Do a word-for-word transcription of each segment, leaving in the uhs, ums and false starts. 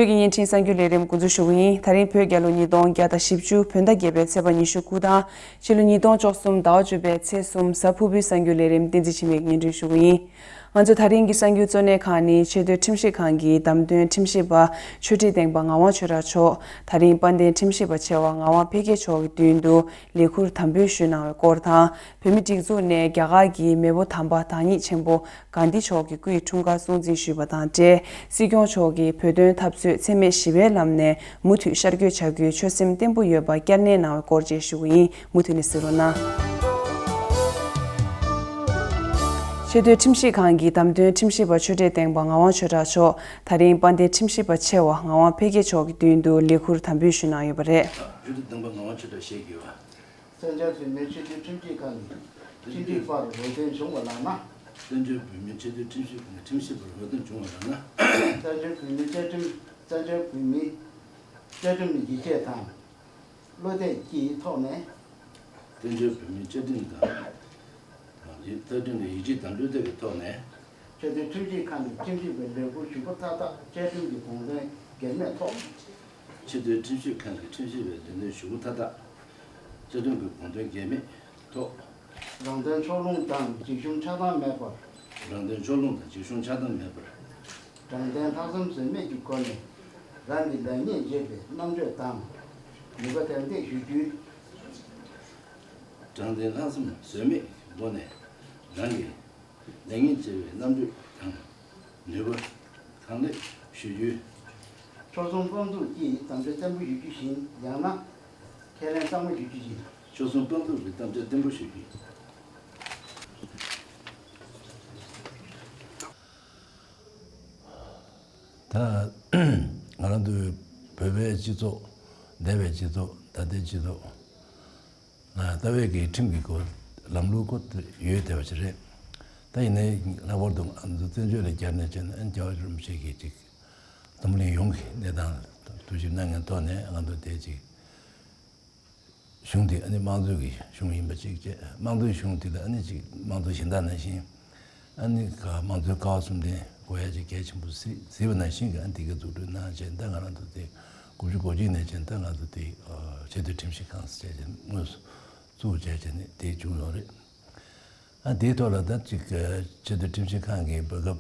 བརྙན་འཕྲིན་གསར་འགྱུར་ལས་རིམ་འགོ་འཛུགས་ཞུ་གི་ཡིན། ད་རིང་བོད་རྒྱལ་ལོ་ཉིས་སྟོང་བརྒྱ་དང་བཞི་བཅུ་བོད་ཟླ་བརྒྱད་པའི་ཚེས་པ་ཉི་ཤུ་དགུ་དང་ཕྱི་ལོ་ཉིས་སྟོང་བཅུ་གསུམ་ཟླ་བ་བཅུ་པའི་ཚེས་གསུམ་གཟའ་ཕུར་བུའི་གསར་འགྱུར་ལས་རིམ་བསྟན་འཛིན་འཆི་མེད་སྙན་སྒྲོན་ཞུ་གི་ཡིན། ང་ཚོ་ད་རིང་གི་གསར་འགྱུར་གཙོ་གནད་ཁག་ནི་ཆེས་མཐོའི་ཁྲིམས་ཞིབ་ཁང་གི་བདམས་ཐོན་ཁྲིམས་ཞིབ་པ་ཆོས་ཁྲི་སྡིངས་པ་ངག་དབང་ཆོས་གྲགས་མཆོག་ད་རིང་དཔལ་ལྡན་ཁྲིམས་ཞིབ་པ་ཆེ་བ་ངག་དབང་འཕེལ་རྒྱས་མཆོག་གི་མདུན་དུ་ལས་ཁུར་དམ་འབུལ་ཞུས་གནང་བའི་སྐོར་དང་། བོད་མིའི་སྒྲིག་འཛུགས་ནས་རྒྱ་གར་གྱི་མེས་པོ་དམ་པ་བདག་ཉིད་ཆེན་པོ་གྷན་དྷི་མཆོག་གི་སྐུ་ཡི་འཁྲུངས་སྐར་སྲུང་བརྩི་ཞུས་པ་དང་འབྲེལ། སྲིད་སྐྱོང་མཆོག་གིས་བོད་དོན་འཐབ་རྩོད་འཚེ་མེད་ཞི་བའི་ལམ་ནས་མུ་མཐུད་ཤར་བསྐྱོད་བྱ་རྒྱུའི་ཆོད་སེམས་བརྟན་པོ་ཡོད་པ་བསྐྱར་ནན་གནང་བའི་སྐོར་བཅས་ཞུ་གི་ཡིན། མུ་མཐུད་ནས་གཟིགས་རོགས་གནང་། ཆེས་མཐོའི་ཁྲིམས་ཞིབ་ཁང་གི་བདམས་ཐོན་ཁྲིམས་ཞིབ་པ་ཆོས་ཁྲི་སྡིངས་པ་ངག་དབང་ཆོས་གྲགས་མཆོག་ད་རིང་དཔལ་ལྡན་ཁྲིམས་ཞིབ་པ་ཆེ་བ་ངག་དབང་འཕེལ་རྒྱས་མཆོག་གི་མདུན་དུ་ལས་ཁུར་དམ་འབུལ་ཞུས་གནང་ཡོད་པ་རེད། ཆོས་ཁྲི་སྡིངས་པ་ངག་དབང་ཆོས་གྲགས་ཞེས་བརྗོད་པ། བཙན་བྱོལ་བོད་མིའི་ཆེས་མཐོའི་ཁྲིམས་ཞིབ་ཁང་གི་ཁྲིམས་ཞིབ་པར་འོས་འདེམས་བྱུང་བ་ལགས་ན། བཙན་བྱོལ་བོད་མིའི་ཆེས་མཐོའི་ཁྲིམས་ཞིབ་ཁང་གི་ཁྲིམས་ཞིབ་པར་འོས་འདེམས་བྱུང་བ་ལགས་ན། བཙན་བྱོལ་བོད་མིའི་བཅའ་ཁྲིམས་བཙན་བྱོལ་བོད་མིའི་བཅའ་ཁྲིམས་ཀྱི་ཡིད་ཆེས་དང་བློ་གཏད་ཀྱི་ཐོག་ནས། བཙན་བྱོལ་བོད་མིའི་བཅའ་ཁྲིམས་དང་། བཅའ་ཁྲིམས་ཀྱི་ཡིད་ཆེས་དང་བློ་གཏད་ཀྱི་ཐོག་ནས། ཆེས་མཐོའི་ཁྲིམས་ཞིབ་ཁང་གི་ཁྲིམས་ཞིབ་པའི་ལས་ཁུར་ཞུ་སྒོ་མཐའ་དག་བཅའ་ཁྲིམས་ཀྱི་དགོངས་དོན་འགལ་མེད་ཐོག་ཆེས་མཐོའི་ཁྲིམས་ཞིབ་ཁང་གི་ཁྲིམས་ཞིབ་པའི་ལས་དོན་ཞུ་སྒོ་མཐའ་དག་བཅའ་ཁྲིམས་ཀྱི་དགོངས་དོན་འགལ་མེད་ཐོག་རང་དོན་ཕྱོགས་ལྷུང་དང་འཇིགས་ཞུམ་ཆགས་སྡང་མེད་པར། རང་དོན་ཕྱོགས་ལྷུང་དང་འཇིགས་ཞུམ་ཆགས་སྡང་མེད་པར། དྲང་བདེན་ལྷག་བསམ་ཟོལ་མེད་ཀྱི་སྒོ་ནས་རང་གི་ལེགས་ཉེས་འབྱེད་པའི་རྣམ་དཔྱོད་དང་ནུས་པ་ཏན་ཏིག་ཞུ་རྒྱུ། དྲང་བདེན་ལྷག་བསམ་ཟོལ་མེད་ཀྱི་སྒོ་ནས་རང་གི་ལེགས་ཉེས་འབྱེད་པའི་རྣམ་དཔྱོད་དང་ནུས་པ་གང་ལེགས་ཞུ་རྒྱུ། ཕྱོགས་མཚུངས་དཔང་འཛུགས་ཀྱིས་དམ་བཅའ་བརྟན་པོ་ཞུ་རྒྱུ་བཞིན་ཡང་ན་ཁས་ལེན་གཙང་མ་ཞུ་རྒྱུ་ཡིན། ཕྱོགས་མཚུངས་དཔང་འཛུགས་ཀྱིས་དམ་བཅའ་བརྟན་པོ་ཞུ་རྒྱུ་ཡིན། ད་ང་རང་ཚོའི་བོད་པའི་སྤྱི་ཚོགས། འདས་པའི་སྤྱི་ཚོགས། ད་ལྟའི་སྤྱི་ཚོགས་ལ་ལྟ་བའི་གི་ཁྲིམས་ཀྱི་སྐོར་ལམ་ལུགས་སྐོར་ཡོད་བསྡད་པ་ཞིག་རེད། ད་ཡིན་ནའི་ལྷག་པར་དུ་ང་ཚོ་བཙན་བྱོལ་ལ་བསྐྱར་ནས་བྱས་ན་ཨ་ནི་རྒྱལ་བ་རིན་པོ་ཆེ་གིས་ཅིག་འཛམ་གླིང་ཡོངས་ཀྱི་གནས་སྟངས་ཐུགས་ཞིབ་གནང་མཁན་ཐོག་ནས་ང་ཚོ་དེ་ཅིག་གཞུང་དེ་ཨ་ནི་དམངས་གཙོའི་གི་གཞུང་ཡིན་པ་གཅིག་བྱས། དམངས་གཙོའི་གཞུང་དེ་ལ་ཨ་ནི་གཅིག་དམངས་གཙོ་གཞན་དག་ནང་བཞིན་ཨ་ནི་ག་དམངས་གཙོའི་ཀ་བ་གསུམ་ལྡན་དགོས་ཡ་གཅིག་གལ་ཆེན་པོ་གཟིགས་གཟིགས་པ་ནང་བཞིན་གི་ཨ་ནི་དེ་ག་འཛུགས་སྐྲུན་གནང་བྱས། ད་ང་རང་ཚོ་དེ་དགུ་བཅུ་གོ་གཅིག་ནས་བྱས་ད་ང་ཚོ་དེ་ཆེས་མཐོའི་ཁྲིམས་ཞིབ་ཁང་ཟེར་བྱས་དངོས་སུ་བཙུགས་བྱས་བྱས་ནས་དེ་བྱུང་ཡོད་རེད། ཨ་དེའི་ཐོག་ལ་ད་ཅིག་ཆེས་མཐོའི་ཁྲིམས་ཞིབ་ཁང་གི་བར་སྐབས་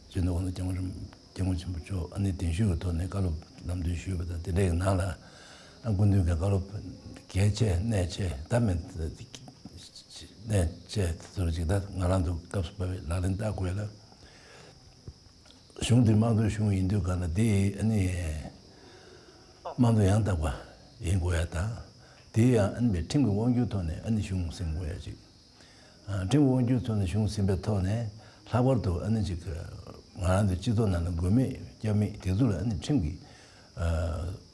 སྤྱི་ནོར་གོང་ས་སྐྱབས་མགོན་རིན་སྐྱབས་མགོན་ཆེན་པོ་མཆོག་ཨ་ནི་གདན་ཞུས་ཀྱི་ཐོག་ནས་བཀའ་སློབ་ལམ་སྟོན་ཞུས་པ་དང་དེ་འདྲའི་ནང་ལ་ཨ་སྐུ་མདུན་གྱི་བཀའ་སློབ་གལ་ཆེ་གནད་ཆེ་ད་མེད་གནད་ཆེ་ཟུར་ཅིག་ད་ང་རང་ཚོ་སྐབས་སུ་བབས་པའི་ལག་ལེན་བསྟར་དགོས་ལ། གཞུང་འདི་དམངས་གཙོའི་གཞུང་ཡིན་དུས་ག་ལ་དེ་ཨ་ནི་དམངས་གཙོ་ཡང་དག་པ་ཡིན་དགོས་ཡ་དང་། དེ་ཡང་ཨ་ནི་ཁྲིམས་ཀྱི་དབང་སྒྱུར་ཐོག་ནས་ཨ་ནི་གཞུང་ཟིན་དགོས་ཡ་ཅིག་ཁྲིམས་དབང་སྒྱུར་ཐོག་ནས་གཞུང་ཟིན་པའི་ཐོག་ནས་ལྷག་པར་དུ་ཨ་ནི་ཅིག་ང་རང་ཚོའི་སྤྱི་ཚོགས་ནང་ལ་དགོས་མེད་རྐྱང་མེད་དེ་ཚོ་ལ་ཨ་ནི་ཁྲིམས་ཀྱི་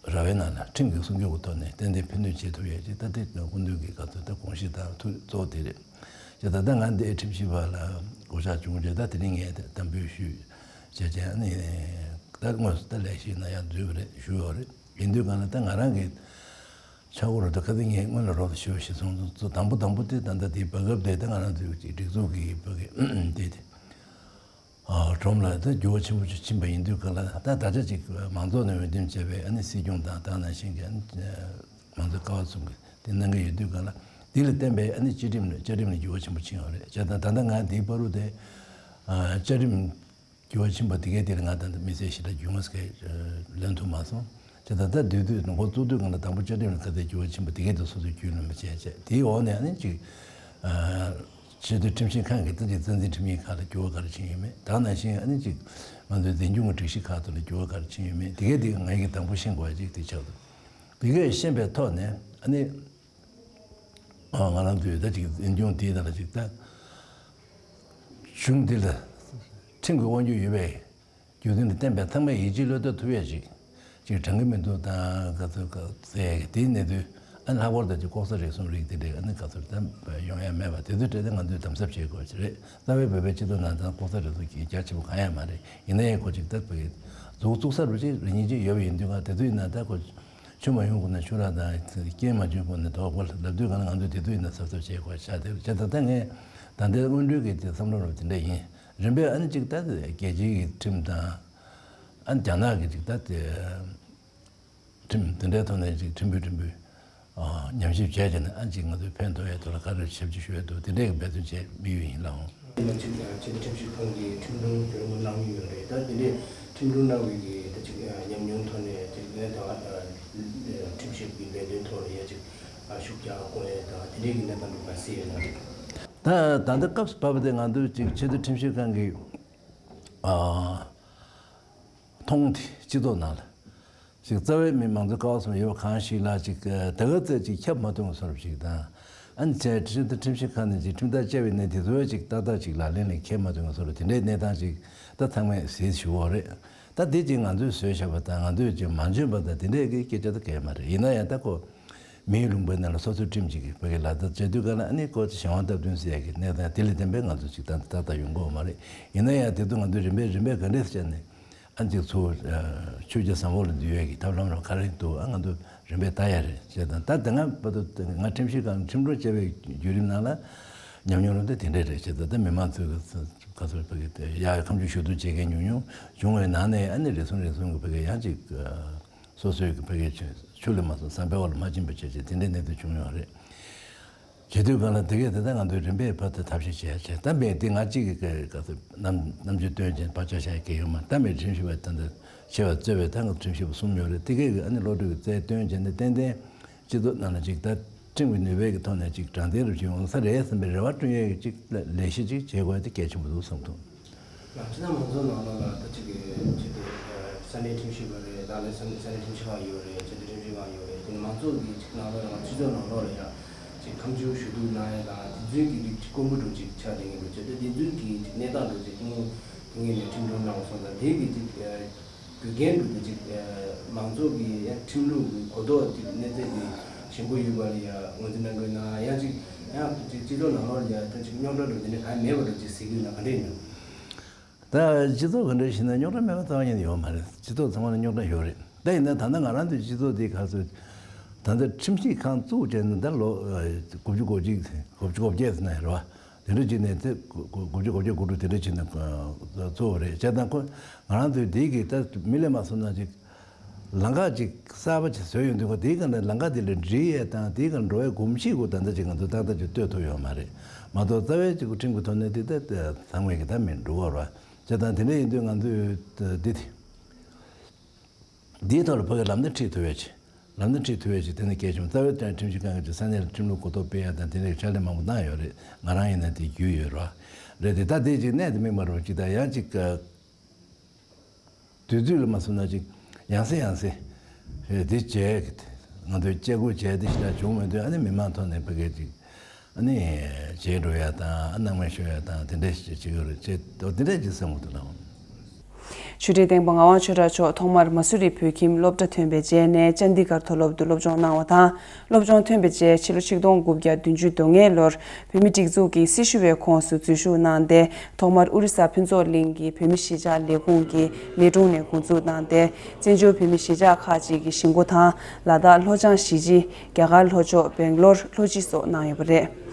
ར་བའི་ནང་ལ་ཁྲིམས་ཀྱི་སྲུང་སྐྱོབ་ཀྱི་ཐོག་ནས་ཏན་ཏན་ཕན་གནོད་བྱེད་ཐུབ་ཡས་ཅིག་ད་དེ་སྐུ་མདུན་གྱི་ག་ཚོད་ད་དགོངས་གཞི་དང་ཐུགས་གཙོ་བོ་དེ་རེད། ཅེས་ད་ལྟ་ང་འདིའི་ཁྲིམས་ཞིབ་པ་ལ་བསྐོ་གཞག་བྱུང་རྗེས་ད་དེ་རིང་ངས་དམ་འབུལ་ཞུས་བྱས་བྱས་ཨ་ནི་ད་དངོས་སུ་ད་ལས་ཞིག་ན་ཡག་འཛུལ་བ་རེད་ཞུ་ཡོད་རེད། ཡིན་དུས་གང་ལ་ད་ང་རང་གི་ཆ་གོ་རུ་ད་ཁ་སང་ངས་སྔོན་ལ་རོགས་ཞུ་ཞེས་སོང་ཚོ་དང་པོ་དང་པོ་དེ་ད་ལྟ་དེའི་བར་སྐབས་དེ་ད་ང་རང་ཚོའི་ཅིག་སྒྲིག་འཛུགས་ཀྱི་བར་གི་དེ་དེ་ཨ་ཁྲོམ་ལ་ད་འགྱུར་བ་ཆེན་པོ་ཅིག་ཕྱིན་པ་ཡིན་དུས་གང་ལ་ད་ད་ཆ་ཅིག་མང་ཚོགས་ནས་འོས་འདེམས་བྱས་པའི་ཨ་ནི་སྲིད་སྐྱོང་དང་ད་ནང་བཞིན་གྱི་ཨ་ནི་མང་གཙོའི་ཀ་བ་གསུམ་གྱི་དེ་གནང་གི་ཡོད་དུས་གང་ལ་དེ་ལ་བརྟེན་པའི་ཨ་ནི་བཅའ་ཁྲིམས་ལ་བཅའ་ཁྲིམས་ལ་འགྱུར་བ་ཆེན་པོ་ཕྱིན་ཡོད་རེད། བྱས་ཙང་ད་ལྟ་ང་དེའི་བར་དུ་དེ་ཨ་བཅའ་ཁྲིམས་འགྱུར་བ་ཕྱིན་པ་དེ་གའི་དེ་ལ་ང་ད་ལྟ་དམིགས་བསལ་ཞེ་དྲག་འགྱུར་བ་ཟེར་ལོན་ཐུབ་མ་སོང་། བྱས་ཙང་ད་ལྟ་དུས་དུས་ནང་འཁོད་གཙུག་སྡོད་ཁང་ལ་དང་པོ་བཅའ་ཁྲིམས་ལ་ག་ཚོད་འགྱུར་བ་ཕྱིན་པ་དེ་གའི་དེ་སོ་སོས་རྒྱུས་ལོན་པ་བྱས་བྱས་དེའི་འོག་ནས་ཨ་ནི་ཅིག་ཨ་ཆེས་མཐོའི་ཁྲིམས་ཞིབ་ཁང་གི་ད་ཅིག་རྩ་འཛིན་ཁྲིམས་ཡིག་ཁག་ལ་འགྱུར་བ་ག་རེ་ཕྱིན་ཡོད་མེད། ད་ནང་བཞིན་ཨ་ནི་ཅིག་ང་ཚོའི་འཛིན་སྐྱོང་གི་སྒྲིག་གཞི་ཁག་ཏུ་ལ་འགྱུར་བ་ག་རེ་ཕྱིན་ཡོད་མེད་དེ་གའི་དེ་ང་ཡི་གི་དང་པོ་ཤེས་དགོས་ཡ་ཅིག་དེ་ཆགས་འདུག་དེ་གས་ཤེས་པའི་ཐོག་ནས་ཨ་ནི་ང་རང་ཚོའི་ད་ཅིག་འཛིན་སྐྱོང་དེའི་ནང་ལ་ཅིག་ད་གཞུང་འདི་ལ་ཁྲིམས་ཀྱི་དབང་སྒྱུར་ཡོད་པའི་རྒྱུ་མཚན་དེ་བསྟན་པའི་ཚང་མས་ཡིད་ཆེས་བློ་གཏད་ཐུབ་ཡས་ཅིག་ཅིག་དྲན་གྱི་མི་འདུག་དང་ག་ཚོད་ག་ཚད་དེའི་གནས་ཚུལ་ཨ་ནི་ལྷག་པར་དུ་ཅིག་ལྐོག་ཟ་རེ་ཟུང་རིགས་དེ་འདྲས་ཨ་ནི་ག་ཚོད་ད་ཡོང་ཡ་མེད་པ་དེ་ཚོའི་གྲས་དེ་ང་ཚོས་དམ་ཟབ་བྱེད་དགོས་ཀྱི་རེད། རྩ་བའི་བོད་པའི་སྤྱི་ཚོགས་ནང་ད་ལྐོག་ཟ་རེ་ཟུང་གི་རྒྱ་ཆེན་པོ་གང་ཡང་མ་རེད། ཡིན་ན་ཡང་ཁོ་ཅིག་ད་བོད་མཛུབ་བཙུགས་ས་རུ་ཅིག་རེ་གཉིས་ཅིག་ཡོད་པ་ཡིན་དུས་ང་དེ་ཚོ་ཡིན་ན་ད་ཁོ་ཆུ་མ་ཡོང་གོང་ནས་ཆུ་རགས་དང་རྐྱེན་མ་འབྱུང་གོང་ནས་དོགས་པ་ལབ་དུས་གང་ན་ང་ཚོས་དེ་ཚོ་ཡིན་ན་གཟབ་གཟབ་བྱེད་དགོས་ཆགས་དེ་བྱས་ད་ལྟ་ངས་ད་ལྟའི་སྔོན་འགྲོའི་གི་དེ་བསམ་བློ་རུ་དེ་འདྲ་ཡིན། རིམ་པས་ཨ་ནི་ཅིག་ད་རྒྱལ་སྤྱིའི་གི་ཁྲིམས་དང་ ཨ་ནི་རྒྱ་ནག་གི་ཅིག་ད་དེ་ཁྲིམས་དེ་འདྲའི་ཐོག་ནས་ཅིག་ཕྲན་བུ་ཕྲན་བུ་ཨ་ཉམས་ཞིབ་བྱས་བྱས་ནས། ཨ་ཅིག་ང་ཚོའི་ཕན་ཐོགས་ཡས་ཐོག་ལ་ག་རེ་ཞབས་ཕྱི་ཞུ་ཡས་འདུག་དེ་འདྲའི་གི་འབད་བརྩོན་བྱེད་དམིགས་ཡུལ་ཡིན་ལགས། ཡིན་ན་ཅིག་ཆེས་མཐོའི་ཁྲིམས་ཞིབ་ཁང་གིས་ཁྲིམས་དྲུང་བསྐོ་འཛུགས་གནང་གི་ཡོད་རེད། ད་དེ་འདྲའི་ཁྲིམས་དྲུང་གནང་བའི་གི་ད་ཅིག་ཉམས་མྱོང་ཐོག་ནས་ཅིག་ངས་ད་ཁྲིམས་ཞིབ་ཀྱི་ལས་དོན་ཐོག་ལ་ཡ་ཅིག་ཤུགས་རྒྱག་དགོས་ཡས་དང་དེ་འདྲའི་གི་གནས་སྟངས་འདུག་ག་གསལ་ཡོད་ན། ད་ད་ལྟ་སྐབས་སུ་བབས་པ་དེ་ང་ཚོས་ཅིག་ཆེས་མཐོའི་ཁྲིམས་ཞིབ་ཁང་གི་ཨ། མཐོང་དེ་སྤྱི་ཚོགས་ནང་ལ་ཅིག་རྩ་བའི་མི་མང་གཙོའི་ཀ་བ་གསུམ་ཡོད་པ་གང་ཞིག་ལ་ཅིག་ད་ག་ཚོད་ཅིག་ཁྱབ་མ་ཐུབ་པ་བཟོ་འདྲ་ཅིག་དང་། ཨ་ནི་ཆེས་མཐོའི་ཁྲིམས་ཞིབ་ཁང་ནས་ཅིག་ཁྲིམས་ཐག་བཅད་པའི་གནས་དེ་ཚོ་ཅིག་ཏག་ཏག་ཅིག་ལག་ལེན་ལ་འཁེལ་མ་ཐུབ་པ་བཟོ་འདྲ་དེ་འདྲའི་གནས་སྟངས་ཅིག་ད་ཚང་མས་གཟིགས་ཞུ་བ་རེད། ད་དེ་ཅིག་ང་ཚོས་བཟོས་བཞག་པ་དང་ང་ཚོས་ཅིག་མ་འཇོན་པ་དང་དེ་འདྲའི་གི་སྐད་ཆ་ད་གང་ཡང་མ་རེད། ཡིན་ན་ཡང་ད་ཁོ་མིའི་ལུང་པའི་ནང་ལ་སོ་སོའི་ཁྲིམས་ཅིག་གི་ཕ་གི་ལག་བསྟར་བྱེད་དུས་ག་ལ་ཨ་ནི་ཁོ་ཅིག་གཞན་དབང་སྟབས་བསྟུན་ཟེར་ཡ་གི་གནས་སྟངས་དེ་ལ་བརྟེན་པའི་ང་ཚོ་ཅིག་ད་ད་ལྟ་ཡོང་གི་ཡོད་མ་རེད། ཡིན་ན་ཡང་དེ་དུས་ང་ཚོས་རིམ་པས་རིམ་པས་ག་འདྲས་བྱས་ནས་ཨ་ཅིག་ཚུར་ཆོས་བརྒྱུད་བཟང་པོ་ལ་འདུལ་ཡས་ཀྱི་ཐབས་ལམ་རོགས་ག་རེ་འདུག་ཨ་ང་ཚོ་རིམ་པས་ལྟ་ཡ་རེད་ཅེས་དང་། ད་དེ་སྔ་བར་དུ་ང་ཁྲིམས་ཞིབ་ཁང་ཁྲིམས་དྲུང་བྱས་པའི་བརྒྱུད་རིམ་ནང་ལ་ཉམས་མྱོང་རུ་དེ་དེ་འདྲས་རེད་ཅེས་དང་། ད་མི་མང་ཚོས་ག་ཚོད་ཕ་གི་དེ་ཡ་ཁ་མཆུ་ཞུ་གཏུག་བྱེད་མཁན་ཉུང་ཉུང་བྱུང་བའི་ནང་ནས་ཨ་ནི་རེ་ཟུང་རེ་ཟུང་གི་ཕ་གི་ཡང་ཅིག་སོ་སོའི་གི་ཕ་གི་ཆུ་ལས་མ་སོང་ཟམ་པའི་འོག་ལ་མ་ཕྱིན་པ་བྱས་བྱས་དེ་འདྲའི་གནས་ཚུལ་བྱུང་ཡོད་རེད། བྱེད་དུས་གང་ལ་དེ་གས་དེ་ལྟར་ང་ཚོས་རིམ་པས་ཕར་ཚུར་ཐབས་ཤེས་བྱས་བྱས། ད་མེད་དེ་ང་གཅིག་གིས་ག་ཚོད་རྣམ་རྣམ་དཔྱོད་བཏོན་བྱས་བག་ཆགས་བཞག་གི་ཡོད་མ་རེད། ད་མེད་ཁྲིམས་ཞིབ་པ་ད་འདི་ཆེ་བ་གཙོས་པའི་ད་ང་ཁྲིམས་ཞིབ་པ་གསུམ་ཡོད་རེད། དེ་གས་ཀྱི་ཨ་ནི་བློ་གྲོས་ཀྱི་རྩལ་བཏོན་བྱས་ནས་ཏན་ཏན་སྤྱི་ཚོགས་ནང་ལ་ཅིག་ད་ཁྲིམས་ཀྱི་ནུས་པའི་གི་ཐོག་ནས་ཅིག་དྲང་བདེན་རུ་ཅིག་ཡོང་ས་རེད་བསམ་པའི་རེ་བ་བསྐྲུན་ཡས་ཀྱི་ཅིག་ལས་གཞི་ཅིག་བྱེད་དགོས་ཡ་དེ་གལ་ཆེན་པོ་འདུག་བསམ་འདུག་ལགས། སྤྱིར་བཏང་མང་ཚོགས་ནང་ལོགས་ལ་ད་ཅིག་གི་ཆེད་དུ་ས་གནས་ཁྲིམས་ཞིབ་པ་རེད། ད་ལས་ས་གནས་ས་གནས་ཁྲིམས་ཞིབ་པ་ཡོད་རེད། ཆེད་དུ་ཁྲིམས་ཞིབ་པ་ཡོད་རེད། དེ་ནི་མང་ཚོགས་ཀྱི་ཅིག་ནང་ལོགས་ལ་ཡང་སྤྱི་ཚོགས་ནང་ལོགས་ལ་ཡང་ཅིག་ཁ་མཆུ་ཞུ་གཏུག་གནང་ཡ་དང་དེ་ཚོའི་གི་རིགས་ཅིག་དཀོན་པོ་འདྲ་ཅིག་ཆགས་བསྡད་ཀྱི་འདུག་ཅེས། ད་དེ་ཚོའི་གི་ཅིག་གནས་སྟངས་འདྲ་ཅིག་ཐུགས་ཐུགས་ངེས་ནས་ཁྲིམས་དྲུང་གནང་བ་སོང་ཙང་དེ་གི་ཅིག་རྒྱུ་རྐྱེན་འདྲ་དེ་ཅིག་མང་ཚོགས་ཀྱི་ཡང་ཁྲིམས་ལུགས་ཀྱི་གོ་རྟོགས་ཅིག་གནས་ཚད་ཀྱི་ཞན་པོ་ཡོད་པ་ལ་ཡང་ངོས་འཛིན་གནང་དགོས་ན་ཡང་ཅིག་ཡང་ཅིག་སྤྱི་ཚོགས་ནང་ལོགས་ལ་ཡང་ད་ཅིག་རྙོག་དྲ་འདྲ་དེ་འདྲ་གང་ཡང་མེད་པ་འདྲ་ཅིག་གཟིགས་ཀྱི་ཡོད་ན་ག་འདྲ་ཡིན་ན། ད་སྤྱི་ཚོགས་ག་འདྲ་ཞིག་ན་རྙོག་དྲ་མེད་པ་ཙམ་ཡང་ཡོད་མ་རེད། སྤྱི་ཚོགས་ཚང་མ་ལ་རྙོག་དྲ་ཡོད་རེད། ད་ཡིན་ན་ད་ལྟ་ང་རང་ཚོའི་སྤྱི་ཚོགས་འདི་ག་ཚོད་ད་ལྟ་ཁྲིམས་ཞིབ་ཁང་བཙུགས་བྱས་ནས་ད་ལོ་དགུ་བཅུ་གོ་གཅིག་དགུ་བཅུ་གོ་བརྒྱད་ཙམ་ན་རེད་བ། དེ་འདྲ་བྱས་ནས་དེ་དགུ་བཅུ་གོ་བརྒྱད་དགུ་དྲུག་དེ་འདྲ་བྱས་ནས་བཙུགས་པ་རེད། བྱས་ཙང་ཁོ་ང་རང་ཚོའི་འདི་གི་ད་མི་ལས་མ་སོང་ན་ཅིག་ལམ་ཁ་ཅིག་གསར་པ་ཅིག་བཟོས་ཡོང་དུས་ཁོ་དེའི་སྒང་ལ་ལམ་ཁ་དེ་ལ་འགྲིལ་ཡས་དང་དེའི་སྒང་འགྲོ་བའི་གོམས་གཤིས་ཁོ་ད་ལྟ་ཅིག་ང་ཚོ་ཏག་ཏག་ཅིག་གཏོད་ཐུབ་ཡོད་མ་རེད་མ་གཏོགས། རྩ་བའི་ཅིག་ཁྲིམས་ཀྱི་ཐོག་ནས་དེ་ད་ཚང་མས་ཀྱི་ད་མི་འགྲོ་བ་རེད་བ། བྱས་ཙང་དེ་འདྲ་ཡིན་དུས་ང་ཚོས་འདི་དེ། འདིའི་ཐོག་ལ་ཕ་གི་ལམ་སྣེ་ཁྲིད་ཐུབ་ཡས་ཅིག་ལམ་སྣེ་ཁྲིད་ཐུབ་ཡས་ཅིག་དེ་ནི་གལ་ཆེན་པོ། རྩ་བའི་ཐོག་ནས་ཁྲིམས་ཞིབ་ཁང་གིས་ཅིག་ས་གནས་ལ་ཁྲིམས་ལུགས་གོ་རྟོགས་སྤེལ་ཡས་དང་དེ་འདྲའི་ཕྱག་ལས་མང་པོ་གནང་ཡོད་རེད། ང་རང་ཡིན་ན་དེ་རྒྱུས་ཡོད་རེད་བ། རེད་དེ་ད་དེ་ཅིག་གནད་དུ་དམིགས་པ་རེད་བ། ཅིག་ད་ཡང་ཅིག་དུས་ཚོད་ལ་མ་སོང་ན་ཅིག་ཡང་སེ་ཡང་སེ་རེད་དེ་བྱས་ང་ཚོས་དཔྱད་སྒོ་བྱས་དེ་ཞིག་ལ་བྱུང་མེད་དུས་ཨ་ནི་མི་མང་ཐོག་ནས་ཕ་གི་ཅིག་ཨ་ནི་བརྗེད་འགྲོ་ཡ་དང་ཨ་སྣང་མེད་ཤོར་ཡ་དང་དེ་འདྲ་ཞིག་བྱེད་ཀྱི་ཡོད་རེད་ཅེས་དེ་འདྲ་ཅིག་བསམ་གྱི་འདུག་ལགས། ཆོས་སྒྲོན་བསྟན་པ་ངག་དབང་ཆོས་གྲགས་མཆོག་ཐོག་མར་མ་སུ་རི་བོད་ཁྱིམ་སློབ་གྲྭ་ཐོན་པའི་རྗེས་ནས་ཅན་དི་གར་མཐོ་སློབ་ཏུ་སློབ་སྦྱོང་གནང་བ་དང་། སློབ་སྦྱོང་ཐོན་པའི་རྗེས་ཕྱི་ལོ་ཆིག་སྟོང་དགུ་བརྒྱ་བདུན་ཅུ་དོན་ལྔའི་ལོར་བོད་མི་སྒྲིག་འཛུགས་ཀྱི་སྲི་ཞུ་བའི་ཁོངས་སུ་འཛུལ་ཞུགས་གནང་སྟེ། ཐོག་མར་ཨོ་རི་ས་ཕུན་ཚོགས་གླིང་གི་བོད་མི་གཞིས་ཆགས་ལས་ཁུངས་ཀྱི་ལས་དྲུང་ནས་འགོ་འཛུགས་གནང་སྟེ། བཙན་བྱོལ་བོད་མི་གཞིས་ཆགས་ཁག་ཅིག་གི་གཞིས་འགོ་དང་། ལ་དྭགས་ལྷོ་བྱང་གཞིས་བྱེས། རྒྱ་གར་ལྷོ་ཕྱོགས་སྦེང་ལོར་ལྷོ་སྤྱི་སོགས་གནང་ཡོད་པ་རེད།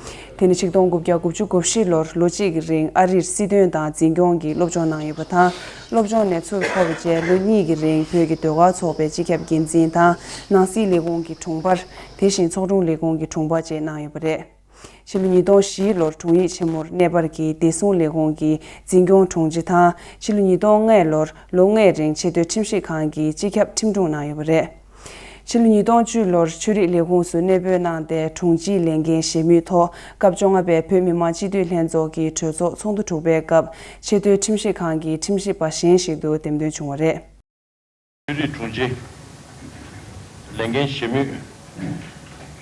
དེ་ནི་ཆིག་སྟོང་དགུ་བརྒྱ་དགུ་བཅུ་གོ་བཞི་ལོར་ལོ་གཅིག་གི་རིང་ཨ་རིར་སྲིད་དོན་དང་འཛིན་སྐྱོང་གི་སློབ་སྦྱོང་གནང་ཡོད་པ་དང་། སློབ་སྦྱོང་ནས་ཚུར་འཁོར་བའི་རྗེས་ལོ་གཉིས་ཀྱི་རིང་བོད་ཀྱི་ཟློས་གར་ཚོགས་པའི་སྤྱི་ཁྱབ་འགན་འཛིན་དང་། ནང་སྲིད་ལས་ཁུངས་ཀྱི་དྲུང་འཕར། དེ་བཞིན་ཚོགས་དྲུང་ལས་ཁུངས་ཀྱི་དྲུང་འཕར་བཅས་གནང་ཡོད་པ་རེད། ཕྱི་ལོ་ཉིས་སྟོང་བཞི་ལོར་དྲུང་ཡིག་ཆེན་མོར་གནས་སྤར་གྱིས་བདེ་སྲུང་ལས་ཁུངས་ཀྱི་འཛིན་སྐྱོང་དྲུང་ཆེ་དང་། ཕྱི་ལོ་ཉིས་སྟོང་ལྔ་ལོར་ལོ་ལྔའི་རིང་ཆེས་མཐོའི་ཁྲིམས་ཞིབ་ཁང་གི་སྤྱི་ཁྱབ་ཁྲིམས་དྲུང་གནང་ཡོད་པ་རེད། ཕྱི་ལོ་ཉིས་སྟོང་བཅུ་ལོར་ཆོས་རིག་ལས་ཁུངས་སུ་གནས་སྤོས་གནང་སྟེ། དྲུང་ཆེའི་ལས་འགན་བཞེས་མུས་ཐོག་སྐབས་བཅོ་ལྔ་པའི་བོད་མི་མང་སྤྱི་འཐུས་ལྷན་ཚོགས་ཀྱི་གྲོས་ཚོགས་ཚོགས་འདུ་དྲུག་པའི་སྐབས་ཆེས་མཐོའི་ཁྲིམས་ཞིབ་ཁང་གི་ཁྲིམས་ཞིབ་པ་གཞན་ཞིག་ཏུ་འདེམས་ཐོན་བྱུང་བ་རེད། ཆོས་རིག་དྲུང་ཆེ། ལས་འགན་བཞེས་མུས།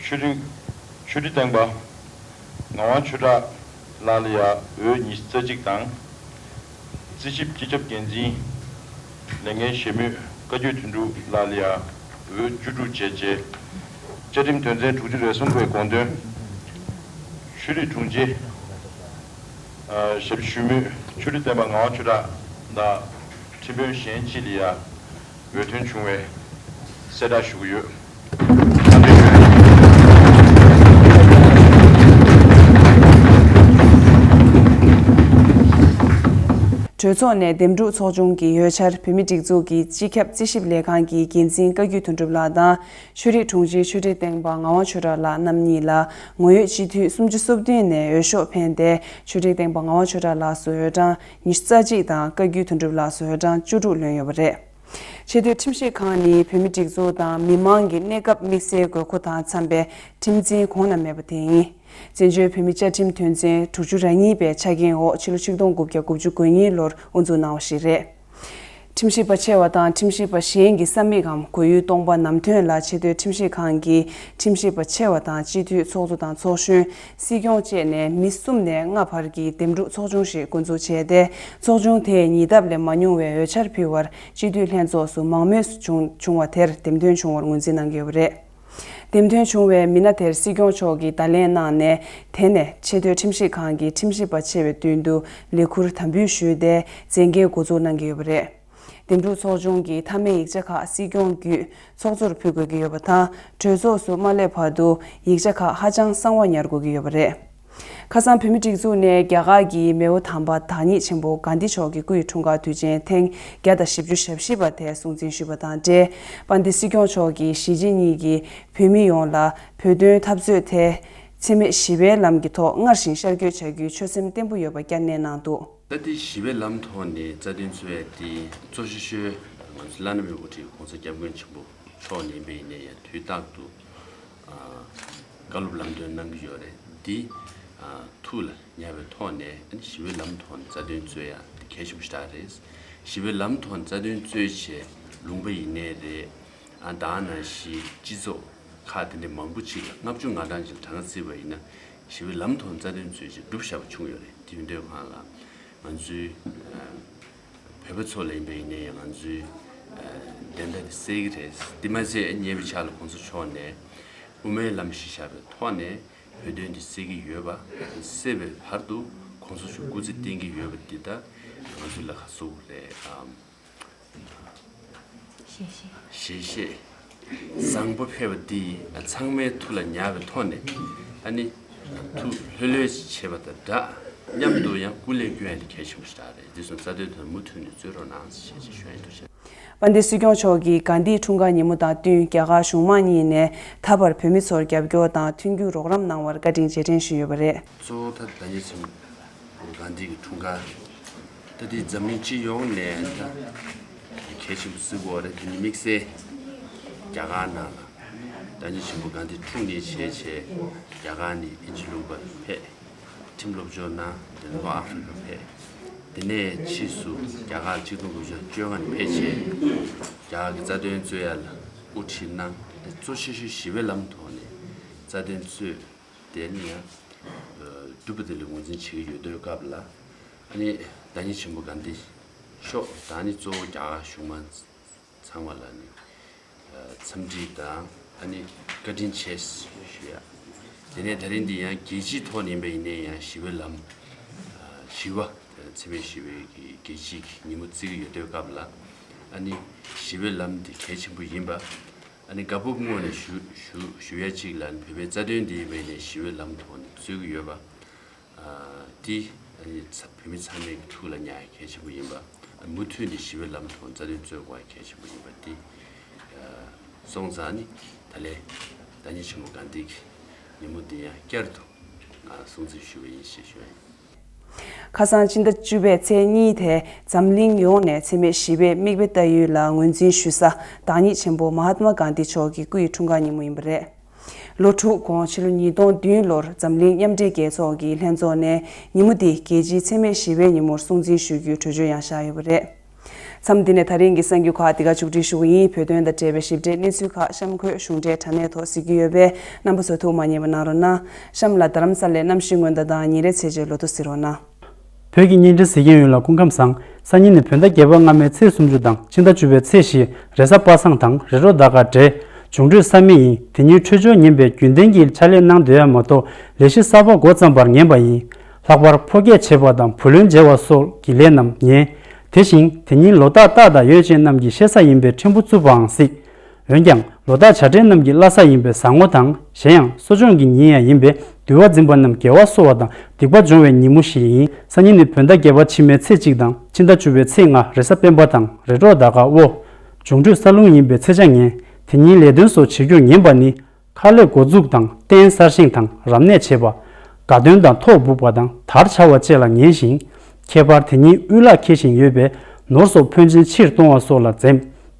ཆོས་རིག་ཆོས་རིག་བསྟན་པ། ངག་དབང་ཆོས་གྲགས་ལགས་ལ་ཡ་འོས་ཉི་ཤུ་རྩ་གཅིག་དང་། རྩིས་ཞིབ་སྤྱི་ཁྱབ་འགན་འཛིན་ལས་འགན་བཞེས་མུས་བཀའ་བརྒྱུད་དོན་གྲུབ་ལགས་ལ་ཡ་འོས་བཅུ་དྲུག་བྱས་རྗེས། བཅའ་ཁྲིམས་དོན་ཚན་དྲུག་ཅུ་རེ་གསུམ་པའི་དགོངས་དོན། ཆོས་རིག་དྲུང་ཆེ། ཨ། ཞབས་ཕྱི་ཞུ་མུས་ཆོས་རིག་བསྟན་པ་ངག་དབང་ཆོས་གྲགས་དང་ཁྲིམས་དཔོན་གཞན་གཅིག་ལ་ཡ་འོས་ཐོན་བྱུང་བས་གསལ་བསྒྲགས་ཞུ་གི་ཡོད། གྲོས་ཚོགས་ནས་འདེམས་སྒྲུག་ཚོགས་ཆུང་གི་ཡོལ་ཆར་བོད་མིའི་སྒྲིག་འཛུགས་ཀྱི་སྤྱི་ཁྱབ་རྩིས་ཞིབ་ལས་ཁང་གི་འགན་འཛིན་བཀའ་བརྒྱུད་དོན་གྲུབ་ལགས་དང་། ཆོས་རིག་དྲུང་ཆེ་ཆོས་སྒྲོན་བསྟན་པ་ངག་དབང་ཆོས་གྲགས་ལགས་རྣམ་གཉིས་ལ་ངོ་ཡོད་སྤྱི་འཐུས་སུམ་ཅུ་སོ་བདུན་ནས་འོས་ཤོག་འཕེན་ཏེ། ཆོས་སྒྲོན་བསྟན་པ་ངག་དབང་ཆོས་གྲགས་ལགས་སུ་འོས་གྲངས་ཉི་ཤུ་རྩ་གཅིག་དང་བཀའ་བརྒྱུད་དོན་གྲུབ་ལགས་སུ་འོས་གྲངས་བཅུ་དྲུག་ལོན་ཡོད་པ་རེད། ཆེས་མཐོའི་ཁྲིམས་ཞིབ་ཁང་ནི་བོད་མིའི་སྒྲིག་འཛུགས་དང་མི་མང་གི་གནས་སྐབས་དམིགས་བསལ་དགོས་མཁོ་དང་འཚམ་པའི་ཁྲིམས་འཛིན་གོང་ན་མེད་པ་དེ་ཡིན། བཙན་བྱོལ་བོད་མིའི་བཅའ་ཁྲིམས་དོན་ཚན་དྲུག་ཅུ་རེ་གཉིས་པའི་ཆ་རྐྱེན་འོག་ཕྱི་ལོ་ཆིག་སྟོང་དགུ་བརྒྱ་དགུ་བཅུ་གོ་གཉིས་ལོར་དབུ་འཛུགས་གནང་བ་ཞིག་རེད། ཁྲིམས་ཞིབ་པ་ཆེ་བ་དང་ཁྲིམས་ཞིབ་པ་གཞན་གྱི་ས་མིག་གམ་གོ་ཡུལ་སྟོང་པ་ནམ་ཐོན་ལ་ཆེས་མཐོའི་ཁྲིམས་ཞིབ་ཁང་གི་ཁྲིམས་ཞིབ་པ་ཆེ་བ་དང་སྤྱི་འཐུས་ཚོགས་གཙོ་དང་ཚོགས་གཞོན། སྲིད་སྐྱོང་བཅས་ནས་མི་གསུམ་ནས་ལྔ་བར་གྱི་འདེམས་སྒྲུག་ཚོགས་ཆུང་ཞིག་འགོ་འཛུགས་བྱས་ཏེ། ཚོགས་ཆུང་དེས་ཉེ་འདབས་ལས་མ་མྱོང་བའི་འོས་འཆར་ཕུལ་བར་སྤྱི་འཐུས་ལྷན་ཚོགས་སུ་མང་མོས་སུ་བྱུང་བྱུང་བ་དེར་འདེམས་ཐོན་བྱུང་བར་ངོས་འཛིན་གནང་གི་ཡོད་པ་རེད། འདེམས་ཐོན་བྱུང་བའི་མི་སྣ་དེར་སྲིད་སྐྱོང་མཆོག་གིས་བརྡ་ལན་གནང་ནས། དེ་ནས་ཆེས་མཐོའི་ཁྲིམས་ཞིབ་ཁང་གི་ཁྲིམས་ཞིབ་པ་ཆེ་བའི་མདུན་དུ་ལས་ཁུར་དམ་འབུལ་ཞུས་ཏེ་མཛད་འགན་འགོ་འཛུགས་གནང་གི་ཡོད་པ་རེད། འདེམས་སྒྲུག་ཚོགས་ཆུང་གི་མཐའ་མའི་ཡིག་ཆ་ཁག་སྲིད་སྐྱོང་བརྒྱུད་ཚོགས་གཙོར་ཕུལ་དགོས་ཀྱི་ཡོད་པ་དང་། གྲོས་ཚོགས་སུ་མ་སླེབས་བར་དུ་ཡིག་ཆ་ཁག་ཧ་ཅང་གསང་བ་ཉར་དགོས་ཀྱི་ཡོད་པ་རེད། ཁ་སང་བོད་མིའི་སྒྲིག་འཛུགས་ནས་རྒྱ་གར་གྱི་མེའོ་དམ་པ་བདག་ཉིད་ཆེན་པོ་གྷན་དྷི་མཆོག་གི་སྐུ་ཡི་འཁྲུངས་སྐར་དུས་ཆེན་ཐེངས་བརྒྱ་དང་བཞི་བཅུ་ཞེ་བཞི་པ་དེ་སྲུང་བརྩི་ཞུས་པ་དང་འབྲེལ། དཔལ་ལྡན་སྲིད་སྐྱོང་མཆོག་གིས་གཞིས་བྱེས་གཉིས་ཀྱི་བོད་མི་ཡོངས་ལ་བོད་དོན་འཐབ་རྩོད་དེ་འཚེ་མེད་ཞི་བའི་ལམ་གྱི་ཐོག་སྔར་བཞིན་ཤར་བསྐྱོད་བྱ་རྒྱུའི་ཆོད་སེམས་བརྟན་པོ་ཡོད་པ་བསྐྱར་ནན་གནང་འདུག། ད་ལྟའི་ཞི་བའི་ལམ་ཐོག་ནས་རྩ་དོན་རྩོད་ཡ་དེ་གཙོ་ཆེ་ཤོས་ང་ཚོ་བླ་ན་མེད་པའི་དབུ་ཁྲིད་གོང་ས་སྐྱབས་མགོན་ཆེན་པོ་མཆོག་ནས་ཡིན་པ་ཡིན་ན་ཡང་དུས་རྟག་ཏུ་ཨ་བཀའ་སློབ་ལམ་སྟོན་གནང་གི་ཡོད་རེད། འདི་ཨ་ཐུགས་ལ་ཉར་བའི་ཐོག་ནས་ཨ་ནི་ཞི་བའི་ལམ་ཐོག་ནས་རྩ་དོན་རྩོད་ཡ་དེ་གལ་ཆེན་པོ་ཞེ་དྲག་རེད། ཞི་བའི་ལམ་ཐོག་ནས་རྩ་དོན་རྩོད་བྱས་ལུང་པ་ཡིན་ནའི་རེད། ཨ་ད་ག་ནང་བཞིན་སྤྱི་ཚོགས་ཁག་དེ་འདྲ་མང་པོ་ཅིག་ལ་ལྔ་བཅུ་ང་གྲངས་ཅིག་གྲངས་ཀ་བརྩིས་པ་ཡིན་ན་ཞི་བའི་ལམ་ཐོག་ནས་རྩ་དོན་རྩོད་བྱས་གྲུབ་བཞག་པ་བྱུང་ཡོད་རེད། དེ་ཡིན་དུས་སྒང་ལ། ང་ཚོའི་ཨ་བོད་པ་ཚོ་ལ་ཡིན་པ་ཡིན་ནའི་ང་ཚོའི་ཨ་བདེན་མཐའ་དེ་གསལ་གྱི་རེད། དེ་མ་ཟད་ཉེ་བའི་ཆར་ལ་གོང་ས་མཆོག་ནས་དབུ་མའི་ལམ་གཞི་བཞག་པའི་ཐོག་ནས་བོད་དོན་དེ་གསལ་གྱི་ཡོད་པ། གསལ་བའི་བར་དུ་གོང་ས་མཆོག་སྐུ་ཚེ་བརྟན་གྱི་ཡོད་པ་འདི་ད་ང་ཚོ་ལ་ག་ཟེར་དགོས་རེད། ཨམ། ཞལ་བཞེས། ཞལ་བཞེས་བཟང་པོ་ཕེབས་པ་འདི་ཚང་མའི་ཐུགས་ལ་ཉར་བའི་ཐོག་ནས་ཨ་ནི་ཐུགས་ལྷོད་ལྷོད་བྱེད་པ་དང་སྦྲགས་མཉམ་དུ་ཡང་སྐུ་ལས་བསྐྱོན་ཡ་དེ་གལ་ཆེན་པོ་ཞིག་རེད། འདི་སོང་རྩ་དོན་དང་མུ་མཐུད་ནས་རྩོད་རོགས་གནང་ཞེས་ཞུ་ཡ་ཡིན་འདུག་ཞེས། དཔལ་ལྡན་སྲིད་སྐྱོང་མཆོག་གིས་གྷན་དྷིའི་འཁྲུངས་སྐར་ཉིན་མོ་དང་བསྟུན་རྒྱ་གར་གཞུང་མང་གཉིས་ནས་ད་བར་བོད་མི་ཚོར་རྒྱབ་སྐྱོར་དང་མཐུན་འགྱུར་རོགས་རམ་གནང་བར་བཀའ་དྲིན་རྗེས་དྲན་ཞུས་ཡོད་པ་རེད། གཙོ་བོ་ད་ད་ཉིད་ཚེ་གྷན་དྷི་གི་འཁྲུངས་སྐར། ད་ལྟའི་འཛམ་གླིང་སྤྱི་ཡོངས་ནས་ད་གལ་ཆེན་པོ་བརྩི་དགོས་རེད། དེ་ནི་དམིགས་བསལ་རྒྱ་གར་ནང་ལ་བདག་ཉིད་ཆེན་པོ་གྷན་དྷི་འཁྲུངས་ནས་བྱས་བྱས་རྒྱ་གར་ནས་དབྱིན་ཇི་ལུང་པར་ཕེབས། ཁྲིམས་སློབ་སྦྱོང་གནང་། དེ་ནས་ལྷོ་ཨ་ཧྥི་རི་ཀ་ཕེབས། དེ་ནས་ཕྱིས་སུ་རྒྱ་གར་ཆིག་སྟོང་དགུ་བརྒྱ་བཅོ་ལྔ་ནས་ཕེབས་བྱས་རྒྱ་གར་གྱི་རྩ་དོན་རྩོད་ཡ་ལ་དབུ་ཁྲིད་གནང་། གཙོ་ཆེ་ཤོས་ཞི་བའི་ལམ་ཐོག་ནས་རྩ་དོན་རྩོད། དེ་ནི་ཡང་གྲུབ་པ་དེ་ལ་ངོས་འཛིན་བྱེད་ཀྱི་ཡོད་དུས་སྐབས་ལ། ཨ་ནི་བདག་ཉིད་ཆེན་པོ་གྷན་དྷི་མཆོག་དང་ནི་གཙོ་བོ་རྒྱ་གར་གཞུང་མང་ཚང་མ་ལ་ནི་འཚམས་འདྲི་དང་ཨ་ནི་བཀའ་དྲིན་ཆེ་ཞུ་ཡ། དེ་ནས་ད་རིང་འདི་ཡང་རྒྱལ་སྤྱིའི་ཐོག་ནས་ཡིན་པ་ཡིན་ནའི་ཡང་ཞི་བའི་ལམ་ཞི་བ་འཚེ་མེད་ཞི་བའི་གི་རྒྱལ་སྤྱིའི་གི་ཉིན་མོ་བརྩི་གི་ཡོད་དུས་སྐབས་ལ། ཨ་ནི་ཞི་བའི་ལམ་འདི་གལ་ཆེན་པོ་ཡིན་པ། ཨ་ནི་བཀའ་སྤོབས་ངོས་ནས་ཞུ་ཞུ་ཞུ་ཡ་གཅིག་ལ་ནི་བོད་པའི་རྩ་དོན་འདི་ཡིན་པའི་ནས་ཞི་བའི་ལམ་ཐོག་ནས་རྩོད་ཀྱི་ཡོད་པ། ཨ་འདི་ཨ་ནི་ཚ་བོད་མི་ཚང་མའི་ཐུགས་ལ་ཉར་ཡ་གལ་ཆེན་པོ་ཡིན་པ། ཨ་མུ་མཐུད་ནས་ཞི་བའི་ལམ་ཐོག་རྩ་དོན་རྩོད་དགོས་ཡ་གལ་ཆེན་པོ་ཡིན་པ་འདི་ཨ་སོང་ཙང་ནི་ད་ལན་བདག་ཉིད་ཆེན་མོ་གྷན་དྷི་གི་ཉིན་མོ་འདི་ཡང་བསྐྱར་དུ་ང་སྲུང་བརྩི་ཞུ་བ་ཡིན་ཞེས་ཞུ་བ་ཡིན། ཁ་སང་སྤྱི་ཟླ་བཅུ་པའི་ཚེས་གཉིས་དེ་འཛམ་གླིང་ཡོངས་ནས་འཚེ་མེད་ཞི་བའི་མིག་དཔེ་ལྟ་ཡུལ་ལ་ངོས་འཛིན་ཞུ་ས་བདག་ཉིད་ཆེན་པོ་མ་ཧཱཏ་མ་གྷན་དྷི་མཆོག་གི་སྐུ་ཡི་འཁྲུངས་སྐར་ཉིན་མོ་ཡིན་པ་རེད། ལོ་དྲུག་གོང་ཕྱི་ལོ་ཉིས་སྟོང་བདུན་ལོར་འཛམ་གླིང་མཉམ་འབྲེལ་རྒྱལ་ཚོགས་ཀྱི་ལྷན་ཚོགས་ནས་ཉིན་མོ་འདི་རྒྱལ་སྤྱིའི་འཚེ་མེད་ཞི་བའི་ཉིན་མོར་སྲུང་བརྩི་ཞུ་རྒྱུའི་གྲོས་ཆོད་ཡང་བཞག་ཡོད་པ་རེད། མཚམས་འདི་ནས་ད་རིང་གི་གསར་འགྱུར་ཁག་འདི་ག་མཇུག་སྒྲིལ་ཞུ་གི་ཡིན། བོད་དོན་དང་འབྲེལ་བའི་ཞིབ་ཕྲའི་གནས་ཚུལ་ཁག་གཤམ་འཁོད་གཞུང་འབྲེལ་དྲ་གནས་ཐོག་གཟིགས་རྒྱུ་ཡོད་པས་རྣམ་པ་ཚོ་ཐུགས་མ་མཉེས་པ་གནང་རོགས་གནང་། གཤམ་ལ་རྡ་རམ་ས་ལའི་གནམ་གཤིས་སྔོན་བརྡ་དང་ཉིན་རེའི་ཚེས་བཅད་ལོ་ཐོ་གཟིགས་རོགས་གནང་། བོད་ཀྱི་བརྙན་འཕྲིན་གཟིགས་མཁན་ཡོངས་ལ་སྐུ་ཁམས་བཟང་། སང་ཉིན་ནི་བོད་ཟླ་བརྒྱད་པ་སྔ་མའི་ཚེས་སུམ་ཅུ་དང་ཕྱི་ཟླ་བཅུ་པའི་ཚེས་བཞི། རེས་གཟའ་པ་སངས་དང་རེས་གྲོགས་ཟླ་སྐར་བགྲེས། འབྱུང་འཕྲོད་ས་མེད་ཡིན། དེ་ཉིན་འཕྲོད་སྦྱོར་ཉན་པའི་རྒྱུན་ལྡན་གྱི་ཕྱག་ལས་གནང་སྡོད་ཡ་མ་གཏོགས་ལས་གཞི་གསར་པ་འགོ་བརྩམས་པར་ངེས་པ་ཡིན། ལྷག་པར་ཕོ་སྐྱེས་བྱེད་པ་དང་བུ་ལོན་འཇལ་བ་སོགས་ཀྱི་ལས་རྣམས་ཉན། དེ་བཞིན་དེ་ཉིན་ལོ་རྟགས་རྟགས་དང་ཡོ་བྱད་རྣམས་ཀྱི་ཤེས་ས་ཡིན་པས་ཕྲན་བུ་རྩུབ་པའང་སྲིད། འོན་ཀྱང་ལོ་རྟགས་བྱ་བྲལ་རྣམས་ཀྱི་བླ་གཟའ་ཡིན་པས་བཟང་ངོ་དང་གཞན་ཡང་གསོ་སྦྱོང་གི་ཉིན་ཡང་ཡིན་པས་ འདུལ་བ་འཛིན་པ་རྣམས་དགེ་བ་གསོ་བ་དང་སྡིག་པ་སྦྱོང་བའི་ཉིན་མོ་ཞིག་ཡིན། སང་ཉིན་ནི་བོད་ཟླ་བརྒྱད་པ་ཕྱི་མའི་ཚེས་གཅིག་དང་ཕྱི་ཟླ་བཅུ་པའི་ཚེས་ལྔ་རེས་གཟའ་སྤེན་པ་དང་རེས་གྲོགས་ཟླ་སྐར་དབོ། འབྱུང་འཕྲོད་ས་རླུང་ཡིན་པའི་ཚེས་ཆ་ངན། དེ་ཉིན་ལས་དོན་སོགས་བྱེད་རྒྱུར་ངན་པ་ནི། མཁར་ལས་འགོ་འཛུགས་དང་རྟེན་གསར་བཞེངས་དང་རབ་གནས་བྱེད་པ། དགའ་སྟོན་དང་ཐོག་འབུགས་པ་དང་དར་འཕྱར་བ་བཅས་ལ་ངན་ཞིང་། ཁྱད་པར་དེ་ཉིན་དབུལ་ལག་འཁེལ་ཞིང་ཡོད་པས་ནོར་སོགས་ཕོན་ཆེན་ཕྱིར་གཏོང་བ་སོགས་ལ་འཛེམ།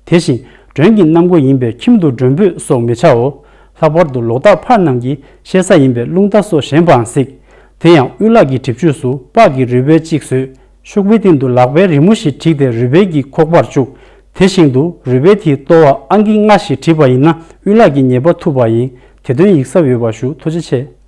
དེ་བཞིན་མགྲོན་གྱི་གནམ་སྒོ་ཡིན་པས་ཁྱིམ་དུ་མགྲོན་འབོད་སོགས་མི་བྱའོ། ལྷག་པར་དུ་ལོ་རྟགས་ཕར་རྣམས་ཀྱི་བཤད་ས་ཡིན་པས་རླུང་རྟ་སོགས་ཞན་པའང་གཟིགས། དེ་ཡང་དབུལ་ལག་གི་གྲིབ་ཆུས་སུ་སྤགས་ཀྱི་རུས་སྦལ་གཅིག་བཟོས། ཤོག་བུའི་སྟེང་དུ་ལག་པའི་རི་མོ་ཞིག་བྲིས་ཏེ་རུས་སྦལ་གྱི་ཁོག་པར་བཅུག། དེ་བཞིན་དུ་རུས་སྦལ་དེའི་ལྟོ་བ་ཨང་ཀི་ལྔ་ཞིག་བྲིས་པ་ཡིན་ན་དབུལ་ལག་གི་ཉེས་པ་ཐུབ་པ་ཡིན། དེ་དོན་ཡིག་ཚང་ཡོད་པ་ཞུ། ཐུགས་རྗེ་ཆེ།